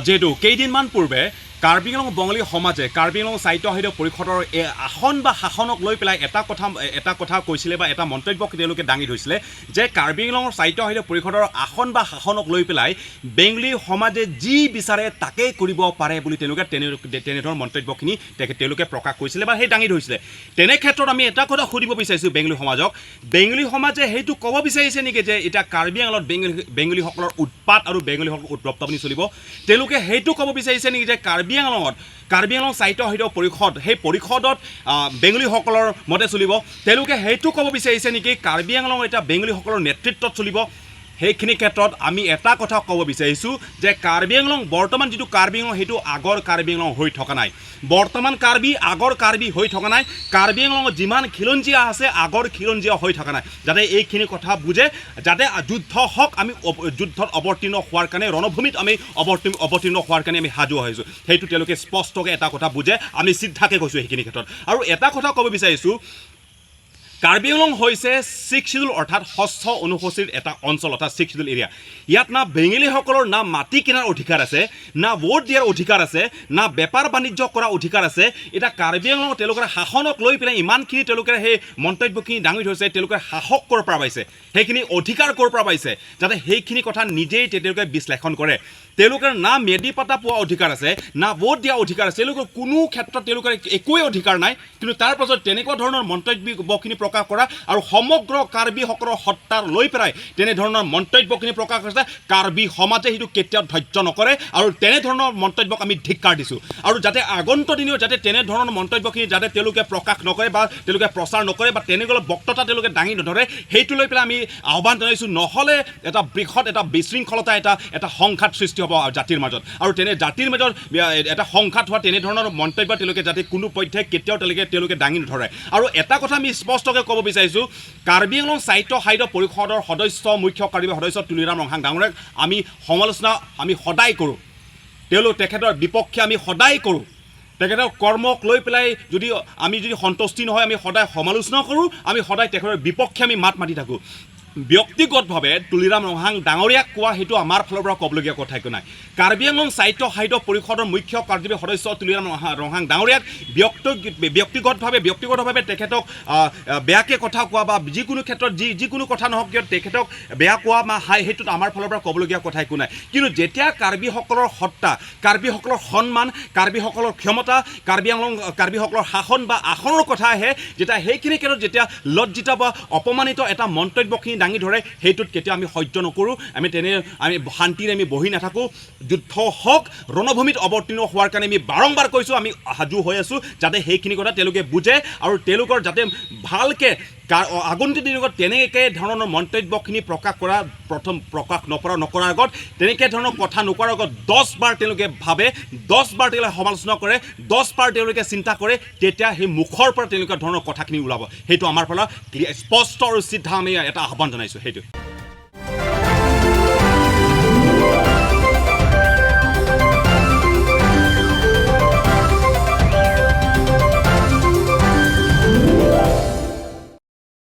যিহেতু কেইদিনমান পূৰ্বে কাৰ্বি আংলং বঙালী সমাজে কাৰ্বি আংলং সাহিত্য সাহিত্য পৰিষদৰ এই আসন বা শাসনক লৈ পেলাই এটা কথা কৈছিলে বা এটা মন্তব্য তেওঁলোকে দাঙি ধৰিছিলে যে কাৰ্বি আংলঙৰ সাহিত্য সাহিত্য পৰিষদৰ আসন বা শাসনক লৈ পেলাই বেংগলী সমাজে যি বিচাৰে তাকেই কৰিব পাৰে বুলি তেওঁলোকে তেনেধৰণৰ মন্তব্যখিনি তেওঁলোকে প্ৰকাশ কৰিছিলে বা সেই দাঙি ধৰিছিলে। তেনে ক্ষেত্ৰত আমি এটা কথা সুধিব বিচাৰিছোঁ বেংগলী সমাজক, বেংগলী সমাজে সেইটো ক'ব বিচাৰিছে নেকি যে এতিয়া কাৰ্বি আংলঙত বেংগলীসকলৰ উৎপাত আৰু বেংগলীসকলৰ উদ্ৰপ্তাৱনি চলিব? তেওঁলোকে সেইটো ক'ব বিচাৰিছে নেকি যে কাৰ্বি আংলং সাহিত্য সাহিত্য পৰিষদ, সেই পৰিষদত বেংগলীসকলৰ মতে চলিব? তেওঁলোকে সেইটো ক'ব বিচাৰিছে নেকি কাৰ্বি আংলং এতিয়া বেংগলীসকলৰ নেতৃত্বত চলিব? সেইখিনি ক্ষেত্ৰত আমি এটা কথা ক'ব বিচাৰিছোঁ যে কাৰ্বি আংলং বৰ্তমান যিটো কাৰ্বি আংলং, সেইটো আগৰ কাৰ্বি আংলং হৈ থকা নাই। বৰ্তমান কাৰ্বি আগৰ কাৰ্বি হৈ থকা নাই। কাৰ্বি আংলঙত যিমান খিলঞ্জীয়া আছে, আগৰ খিলঞ্জীয়া হৈ থকা নাই। যাতে এইখিনি কথা বুজে, যাতে যুদ্ধ হওক, আমি যুদ্ধত অৱতীৰ্ণ হোৱাৰ কাৰণে, ৰণভূমিত আমি অৱতীৰ্ণ হোৱাৰ কাৰণে আমি সাজু হৈছোঁ। সেইটো তেওঁলোকে স্পষ্টকৈ এটা কথা বুজে, আমি চিধাকৈ কৈছোঁ সেইখিনি ক্ষেত্ৰত। আৰু এটা কথা ক'ব বিচাৰিছোঁ, কাৰ্বি আংলং হৈছে ছিক্স চিডিউল অৰ্থাৎ ষষ্ঠ অনুসূচীৰ এটা অঞ্চল, অৰ্থাৎ ছিক্স চিডিউল এৰিয়া। ইয়াত না বেঙলীসকলৰ না মাটি কিনাৰ অধিকাৰ আছে, না ভোট দিয়াৰ অধিকাৰ আছে, না বেপাৰ বাণিজ্য কৰাৰ অধিকাৰ আছে। এতিয়া কাৰ্বি আংলঙত তেওঁলোকৰ শাসনক লৈ পেলাই ইমানখিনি তেওঁলোকে সেই মন্তব্যখিনি দাঙি ধৰিছে, তেওঁলোকে শাসক ক'ৰ পৰা পাইছে, সেইখিনি অধিকাৰ ক'ৰ পৰা পাইছে, যাতে সেইখিনি কথা নিজেই তেওঁলোকে বিশ্লেষণ কৰে। তেওঁলোকৰ না মেদি পাতা পোৱা অধিকাৰ আছে, না ভোট দিয়া অধিকাৰ আছে। তেওঁলোকৰ কোনো ক্ষেত্ৰত তেওঁলোকৰ একোৱেই অধিকাৰ নাই। কিন্তু তাৰ পাছত তেনেকুৱা ধৰণৰ মন্তব্যখিনি প্ৰকাশ কৰা আৰু সমগ্ৰ কাৰ্বিসকলৰ সত্তাৰ লৈ পেলাই তেনেধৰণৰ মন্তব্যখিনি প্ৰকাশ কৰিছে, কাৰ্বি সমাজে সেইটো কেতিয়াও ধৈৰ্য নকৰে আৰু তেনেধৰণৰ মন্তব্যক আমি ধিক্কাৰ দিছোঁ। আৰু যাতে আগন্তুক দিনেও যাতে তেনেধৰণৰ মন্তব্যখিনি যাতে তেওঁলোকে প্ৰকাশ নকৰে বা তেওঁলোকে প্ৰচাৰ নকৰে বা তেনেকুৱা বক্তৃতা তেওঁলোকে দাঙি নধৰে, সেইটো লৈ পেলাই আমি আহ্বান জনাইছোঁ। নহ'লে এটা বৃহৎ এটা বিশৃংখলতা, এটা সংঘাত সৃষ্টি হ'ব জাতিৰ মাজত। আৰু তেনে জাতিৰ মাজত এটা সংঘাত হোৱা তেনেধৰণৰ মন্তব্য তেওঁলোকে যাতে কোনো পধ্যে কেতিয়াও তেওঁলোকে দাঙি নধৰে। আৰু এটা কথা আমি স্পষ্টকৈ ক'ব বিচাৰিছোঁ, কাৰ্বি আংলং সাহিত্য সাহিত্য পৰিষদৰ সদস্য, মুখ্য কাৰ্বি সদস্য তুলিৰাম ৰংহাং ডাঙৰীয়াক আমি সমালোচনা আমি সদায় কৰোঁ। তেখেতৰ বিপক্ষে আমি সদায় কৰোঁ। তেখেতৰ কৰ্মক লৈ পেলাই যদি আমি যদি সন্তুষ্টি নহয়, আমি সদায় সমালোচনা কৰোঁ, আমি সদায় তেখেতৰ বিপক্ষে আমি মাত মাতি থাকোঁ। ব্যক্তিগতভাৱে তুলিৰাম ৰংহাং ডাঙৰীয়াক কোৱা, সেইটো আমাৰ ফালৰ পৰা ক'বলগীয়া কথা একো নাই। কাৰ্বি আংলং সাহিত্য সাহিত্য পৰিষদৰ মুখ্য কাৰ্যবাহী সদস্য তুলিৰাম ৰংহাং ডাঙৰীয়াক ব্যক্তিগতভাৱে তেখেতক আহ, আহ, বেয়াকৈ কথা কোৱা বা যিকোনো ক্ষেত্ৰত যিকোনো কথা নহওক কিয়, তেখেতক বেয়া কোৱা বা হাই, সেইটোত আমাৰ ফালৰ পৰা ক'বলগীয়া কথা একো নাই। কিন্তু যেতিয়া কাৰ্বিসকলৰ সত্তা, কাৰ্বিসকলৰ সন্মান, কাৰ্বিসকলৰ ক্ষমতা, কাৰ্বি আংলং কাৰ্বিসকলৰ শাসন বা আসনৰ কথা আহে, যেতিয়া সেইখিনি ক্ষেত্ৰত যেতিয়া লজ্জিত বা অপমানিত এটা মন্তব্যখিনি দাঙি ধৰে, সেইটোত কেতিয়াও আমি সহ্য নকৰোঁ। আমি শান্তিৰে আমি বহি নাথাকোঁ। যুদ্ধ হওক, ৰণভূমিত অৱতীৰ্ণ হোৱাৰ কাৰণে আমি বাৰম্বাৰ কৈছোঁ, আমি সাজু হৈ আছোঁ। যাতে সেইখিনি কথা তেওঁলোকে বুজে আৰু তেওঁলোকৰ যাতে ভালকৈ আগন্তুক দিনত তেনেকৈ ধৰণৰ মন্তব্যখিনি প্ৰকাশ কৰা, প্ৰথম প্ৰকাশ নকৰাৰ আগত, তেনেকৈ ধৰণৰ কথা নোকোৱাৰ আগত 10 বাৰ তেওঁলোকে ভাবে, 10 বাৰ তেওঁলোকে সমালোচনা কৰে, 10 বাৰ তেওঁলোকে চিন্তা কৰে, তেতিয়া সেই মুখৰ পৰা তেনেকুৱা ধৰণৰ কথাখিনি ওলাব। সেইটো আমাৰ ফালৰ স্পষ্ট আৰু চিধা আমি এটা আহ্বান জনাইছোঁ সেইটো।